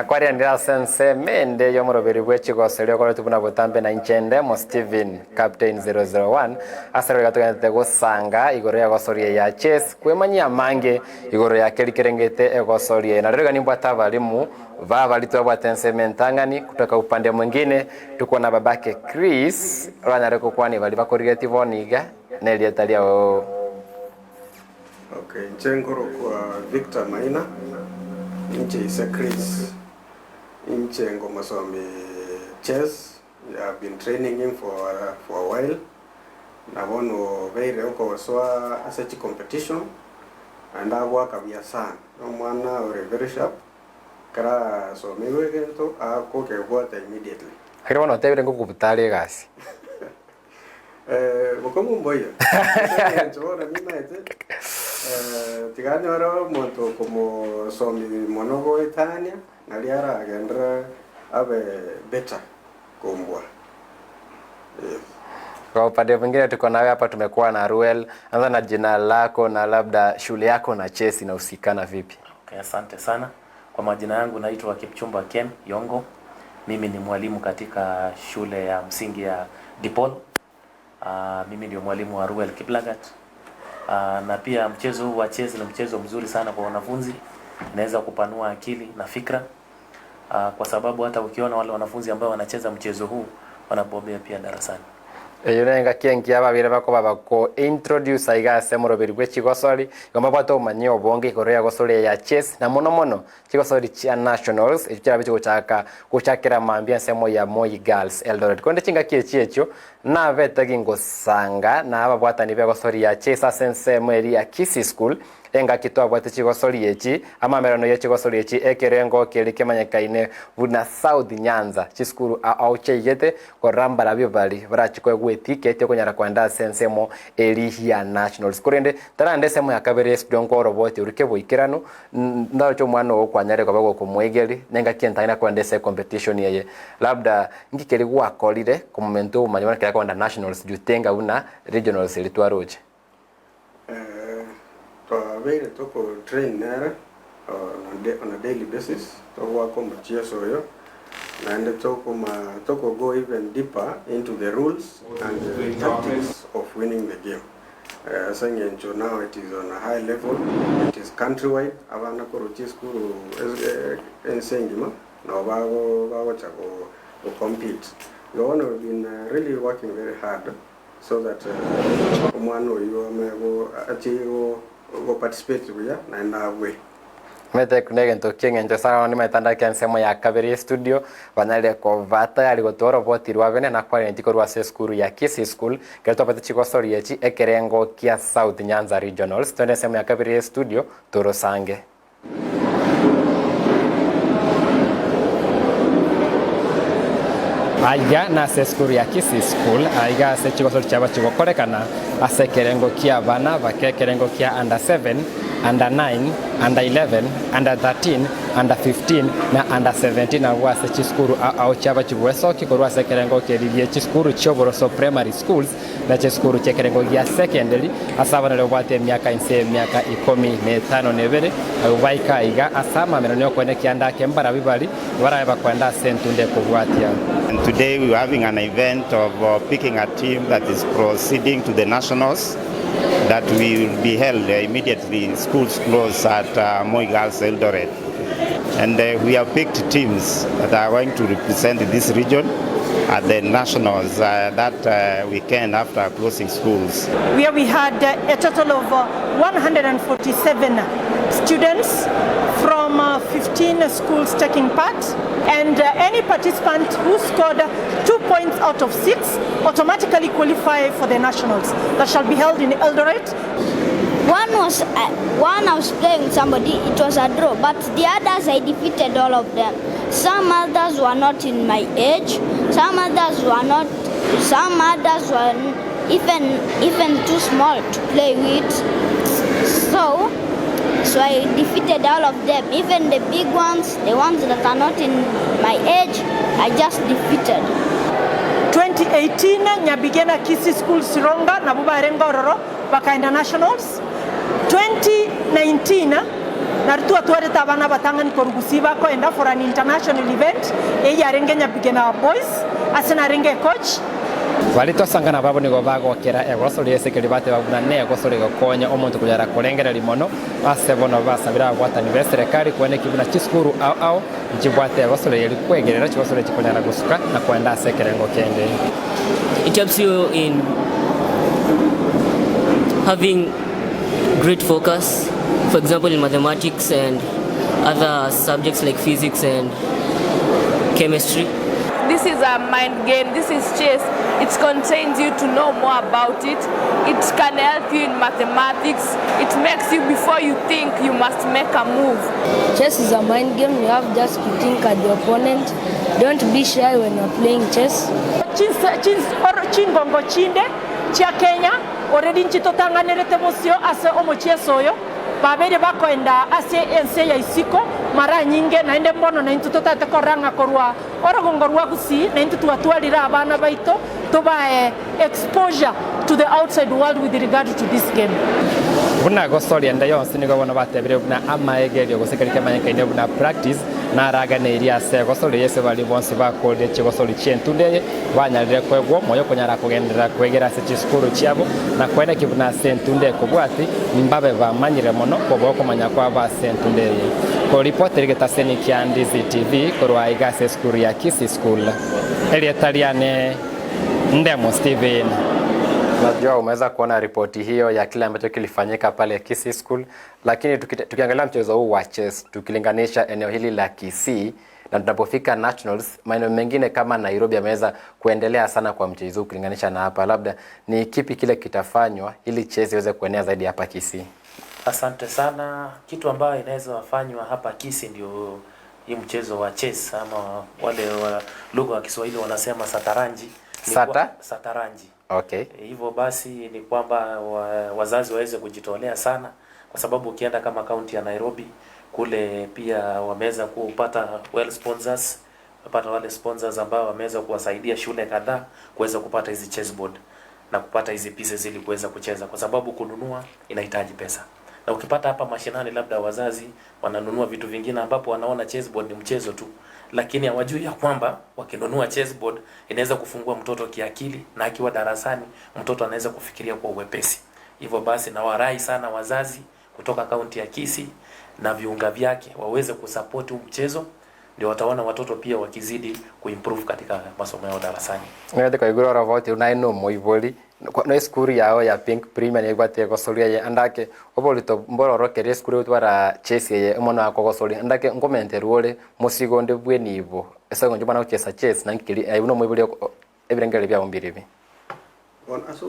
Na kwarianira sense mende yomoroberi bwe chigoserio koretu buna botambe na inchende mo Steven Captain 001 asero gatuganete gosanga igoro ya gosoria ya chess kwemanyia mange igoro ya kerikerengete egosoria na rero nimbwata abalimu baba bwatense mentangani kutoka upande mwingine tuko na babake Chris ranyare kukwani bali bakorigeti boniga nelieta liao. Okay, nchengoro kwa Victor Maina nche ise Chris nche ngomasomi chess. I have been training him for a while nabono beire ukoswa ase chi competition and agwaka bia sana omwana ore very sharp kara somiwe gento akokebwata immediately. Lakini bono otebire ngokobutara egasi. Bokomu mboyo nchobona nimaete tiganyora omonto okomosomi mono goetania nari aragendera abe better kumbwa. Yes. Kwa upande mwingine tuko nawe hapa, tumekuwa na Ruel. Anza na jina lako na labda shule yako na chess inahusikana vipi? Okay, asante sana. Kwa majina yangu naitwa Kipchumba Ken Yongo. Mimi ni mwalimu katika shule ya msingi ya Dipol. Mimi ndio mwalimu wa Ruel Kiplagat. Na pia mchezo huu wa chess ni mchezo mzuri sana kwa wanafunzi, inaweza kupanua akili na fikra. Kwa sababu hata ukiona wale wanafunzi ambao wanacheza mchezo huu wanabobea pia darasani. Eyo nenga kienkia babire bakoba bako introduce aiga ase moroberi bwe chigosori igomba bwate omanye obonge igoro ya gosori ya chess na mono mono chigosori chia nationals ekio kirabe chigochaka gochakera mambia ensemo ya Moi Girls Eldoret konde chingaki echi ekio nabete gingosanga na ababwatani be gosori ya chess ase ensemo eri ya Kisii School engaki twabwate chigosori echi amamerano ye chigosori echi ekerengo keri kemanyekaine buna South Nyanza chisukuru au cheigete korambara bibali barachikoegwa etiketi okonyara kwenda ase ensemo eri ya nationals korende tarande esemo ya kabere studio nkoroboti orike boikeranu ndaroche omwana ogo kwanyare koba gokomwegeri nengaki entaina kwenda ase competition yeye labda nkikeri gwakorire komomento omanye bono kera kwenda nationals jutenga buna regionals eri twaroche. Twabeire toko train nere on a daily basis togwaka omochieso oyo naende toko go even deeper into the rules and the tactics of winning the game. Ase eng'encho now it is on a high level, it is countrywide abana korwa chisukuru ense engima nabo bagocha go compete. Bono we've been really working very hard so that omwana oyo amego achigo go participate buya naende abwe. Mete kunegento kieng'encho sana nimetandake ensemo ya kabere studio banyarire koba tayari gotwara oboti rwa bene na kwarenti korwa ase esukuru ya Kisii School kero twabate chigosori echi ekerengo kia South Nyanza Regionals twende ensemo ya kabere studio torosange. Aiga na ase esukuru ya Kisii School aiga ase chigosori chiaba chigokorekana ase ekerengo kia abana bake ekerengo kia under 7 under 9 under 11 under 13 under 15 na under 17 abwo ase chisukuru ao chiaba chigwesoki korwa ase ekerengo keririe chisukuru chioboroso primary schools na chisukuru chia ekerengo gia secondary ase abana baria babwate emiaka inse emiaka 15 na ebere abwo baika iga ase amamero nigo okonyora ekianda ake mbarabi bari barabe bakwenda ase entunde ekobwatia. And today we are having an event of picking a team that is proceeding to the nationals that will be held immediately schools close at Moi Girls Eldoret. And we have picked teams that are going to represent this region at the nationals that weekend after closing schools. Where we had a total of 147 students from 15 schools taking part, and any participant who scored 2 points out of 6 automatically qualify for the nationals that shall be held in Eldoret. One I was playing with somebody, it was a draw, but the others I defeated all of them. Some others were not in my age, some others were not, some others were even too small to play with. So I defeated all of them, even the big ones, the ones that are not in my age, I just defeated. 2018 Nyabigena Kisii School Sironga na Buba Rengo Ororo bakaenda nationals. 2019 Nari twatwarete abana batang'ani korugusi bakoenda for an international event eyarenge Nyabigena Boys ase narenge coach. Balitosangana babo nigo bagokera egosori esekeri bate babuna ne egosori gokonya omonto kujara kurengereri mono ase bono basabira abwatani be serikali kwene kibuna chisukuru ao ao nchibwate egosori eri kwegerera chigosori chikonyara gusuka na kwenda ase ekerengo kende. It helps you in having great focus, for example in mathematics and other subjects like physics and chemistry. This is a mind game, this is chess. It contains you to know more about it. It can help you in mathematics. It makes you, before you think, you must make a move. Chess is a mind game. You have just to think at the opponent. Don't be shy when you're playing chess. Chingongo chinde chia Kenya already nchitotanganerete bosio ase omocheso oyo babere bakoenda ase ense ya isiko mara nyinge naende mbono na intu totate koranga korwa orogongo rwa Gusii na intu twatwarira abana baito tubae exposure to the outside world with regard to this game. Buna gosori enda yonsi nigo bono batebire buna amaegerio gosekerike amanyekaine buna practice naraganeirie ase gosori yese bari bonsi bakorie chigosori chientundeye banyarire kwegwo moyo konyara kugenderera kwegera ase chisukuru chiabo na kwene kibuna ase entunde kobwati mbabe bamanyire mono kobo komanya kwa base entundeye koripoti rigetaseni kia Ndizi TV korwa iga ase esukuru ya Kisii School elietariane Ndemo Steven. Najua umeweza kuona ripoti hiyo ya kile ambacho kilifanyika pale Kisii School, lakini tukiangalia mchezo huu wa chess tukilinganisha eneo hili la Kisii na tunapofika nationals, maeneo mengine kama Nairobi yameweza kuendelea sana kwa mchezo huu kulinganisha na hapa. Labda ni kipi kile kitafanywa ili chess iweze kuenea zaidi hapa Kisii? Asante sana. Kitu ambayo inaweza fanywa hapa Kisii ndio hii mchezo wa chess, ama wale wa lugha ya Kiswahili wanasema sataranji. Sata? Sataranji. Okay. Hivyo basi ni kwamba wazazi waweze kujitolea sana, kwa sababu ukienda kama kaunti ya Nairobi kule pia wameweza kupata well sponsors, wapata wale sponsors ambao wameweza kuwasaidia shule kadhaa kuweza kupata hizi chessboard na kupata hizi pieces ili kuweza kucheza, kwa sababu kununua inahitaji pesa. Na ukipata hapa mashinani, labda wazazi wananunua vitu vingine ambapo wanaona chessboard ni mchezo tu, lakini hawajui ya kwamba wakinunua chessboard inaweza kufungua mtoto kiakili, na akiwa darasani mtoto anaweza kufikiria kwa uwepesi. Hivyo basi nawarai sana wazazi kutoka kaunti ya Kisii na viunga vyake waweze kusupport huu mchezo, ndio wataona watoto pia wakizidi kuimprove katika masomo yao darasani. Ng'ete koigura roboti unae no moibori no esukuru yao ya Pink Premier negwate gosoria ye andake oborito mbororokerie esukuru gotwara chess ye omono akogosoria andake nkomenterwa ore musigonde bwenibo ase njo bana gochesa chess na nkiri ayi no moibori ebirengere byabo mbiribi Bon aso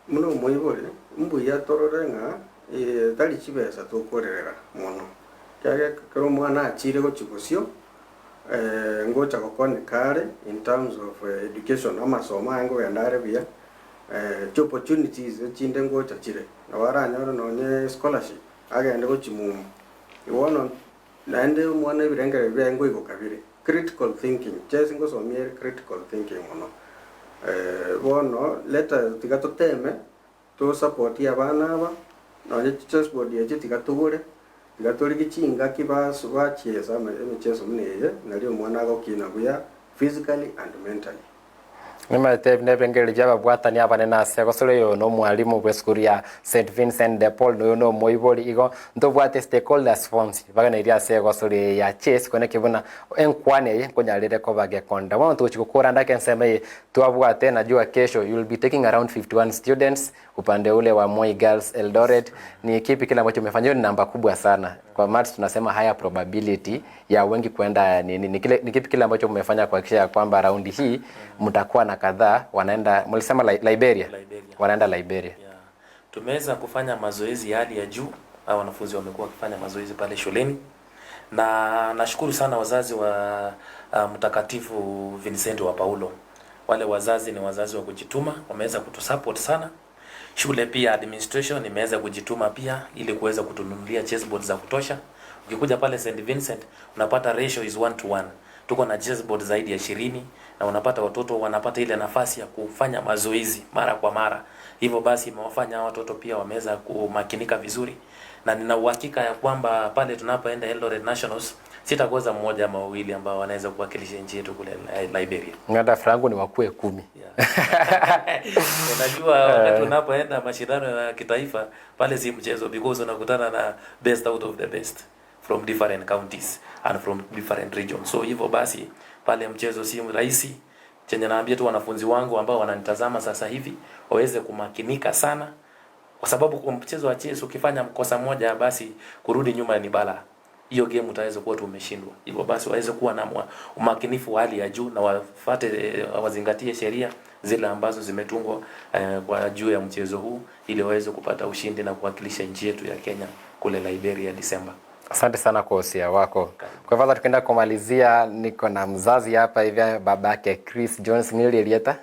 muno moibori mbuya torore ng'a tari chibesa tukorerera mono kiage kero omwana achire gochigosio ngocha gokone kare in terms of education amasomo aye ngogenda are buya chi opportunities chinde ngocha chire nabo aranyore nonye scholarship agende gochimuma ibono naende omwana ebirengere biaye ngoigoka bire critical thinking chess ngosomia ere critical thinking mono bono leta tiga toteme tosupport abana aba nonye chessboard echi tiga togore tiga torigi chingaki bachiesa emicheso muna eye nari omwana agokina buya physically and mentally. Nimate nebengeli byaba bwatani abanene ase gosore yo no mwalimu bwe skuru ya St Vincent de Paul no no moibori igo ntobwate stakeholders forms baganeiria ase gosore ya chess kone kibuna enkwane ye konyarire ko bagekonda bono tuchikukura ndake nseme tuabwate. Najua kesho you will be taking around 51 students upande ule wa Moi Girls Eldoret. Ni kipi kile ambacho umefanya? Hiyo ni namba kubwa sana kwa maths, tunasema higher probability ya wengi kwenda ni kipi kile ambacho mmefanya kuhakikisha kwamba raundi hii mtakuwa na kadhaa wanaenda, mlisema Liberia. Wanaenda Liberia. Yeah. Tumeweza kufanya mazoezi ya hali ya juu, hao wanafunzi wamekuwa wakifanya mazoezi pale shuleni, na nashukuru sana wazazi wa Mtakatifu Vincent wa Paulo. Wale wazazi ni wazazi wa kujituma, wameweza kutusupport sana. Shule pia administration imeweza kujituma pia ili kuweza kutununulia chessboard za kutosha. Ukikuja pale St Vincent unapata ratio is 1-to-1. Tuko na chessboard zaidi ya 20 na unapata watoto wanapata ile nafasi ya kufanya mazoezi mara kwa mara. Hivyo basi imewafanya watoto pia wameweza kumakinika vizuri. Na nina uhakika ya kwamba pale tunapoenda Eldoret Nationals sitakosa mmoja ama wawili ambao wanaweza kuwakilisha nchi yetu kule Liberia. Ng'anda frangu ni wakue 10. Yeah. Unajua wakati unapoenda mashindano ya kitaifa pale si mchezo, because unakutana na best out of the best from different counties and from different regions. So hivyo basi pale mchezo si rahisi. Chenye naambia tu wanafunzi wangu ambao wananitazama sasa hivi waweze kumakinika sana, kwa sababu kwa mchezo wa chess ukifanya mkosa moja basi kurudi nyuma ni balaa. Hiyo game utaweza kuwa tu umeshindwa. Hivyo basi waweze kuwa na umakinifu wa hali ya juu na wafuate, wazingatie sheria zile ambazo zimetungwa kwa juu ya mchezo huu ili waweze kupata ushindi na kuwakilisha nchi yetu ya Kenya kule Liberia Disemba. Asante sana kwa usia wako. Kwa hivyo tukienda kumalizia, niko na mzazi hapa hivi, babake Chris Jones ng'irierieta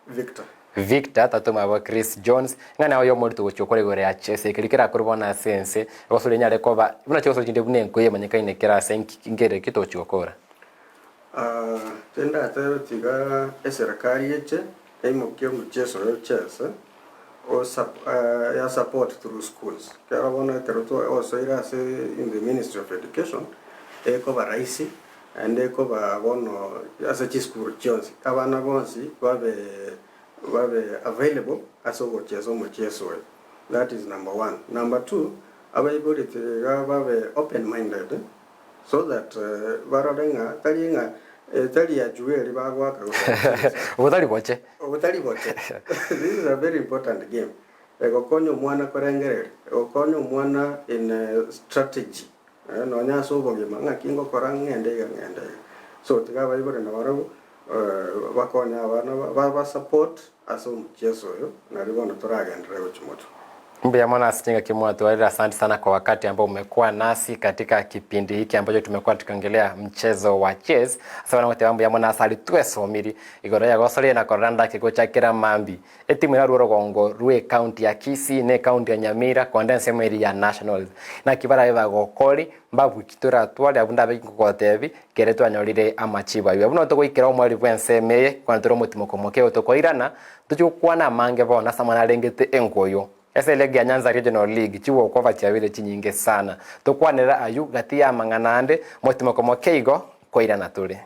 Victor. Victor tatuma Chris Jones ng'ana oyo moritu guchukora igoro ya chess ekeri kerakorwo na sense gosore nyare koba buna chigoso chinde buna enkoye manyekaine kerase ngere kitochukora. Tenda tiga eserikali yeche eimokie omucheso oyo chess o ya support through schools. Kero bono ekero osoire ase in the Ministry of Education ekoba rahisi and ekoba bono ase chischool chionsi abana bonsi babe available ase ogochesa omocheso oyo. That is number one. Number two, abaibori tiga babe open minded so that barore ng'a tari ng'a tari ya jueri bagwaka obotari boche obotari boche. This is a very important game. Egokonya omwana korengerera, egokonya omwana in strategy nonya ase obogima ng'aki ngokora ng'ende iga ng'ende iga. So tiga abaibori nabarabwo bakonya abana ba support ase omocheso oyo nari bono toragenderera gochimoto. Mbuya mwana asichinga kimwatu. Asante sana kwa wakati ambao umekuwa nasi katika kipindi hiki ambacho tumekuwa tukiongelea mchezo wa chess. Sasa na mbuya mwana asali twesomiri igoro ya gosori na koranda kikochakira mambi. Etimu ya Ruoro rwe county ya Kisii ne county ya Nyamira kwa ndani eri ya nationals. Na kibara eva gokori mbabu kitura twali abunda bekotebi kere twanyorire amachiba. Yabuno togoikira omwali bwensemeye kwa ntoro mutimo komokeo tokoirana tuchukwana mange bona samana lengete enkoyo. Ese ligi ya Nyanza Regional League chiwo kwa chiawile chinyinge sana. Tukwanera ayu gati ya mang'ana ande motimo komokeigo koirana tule.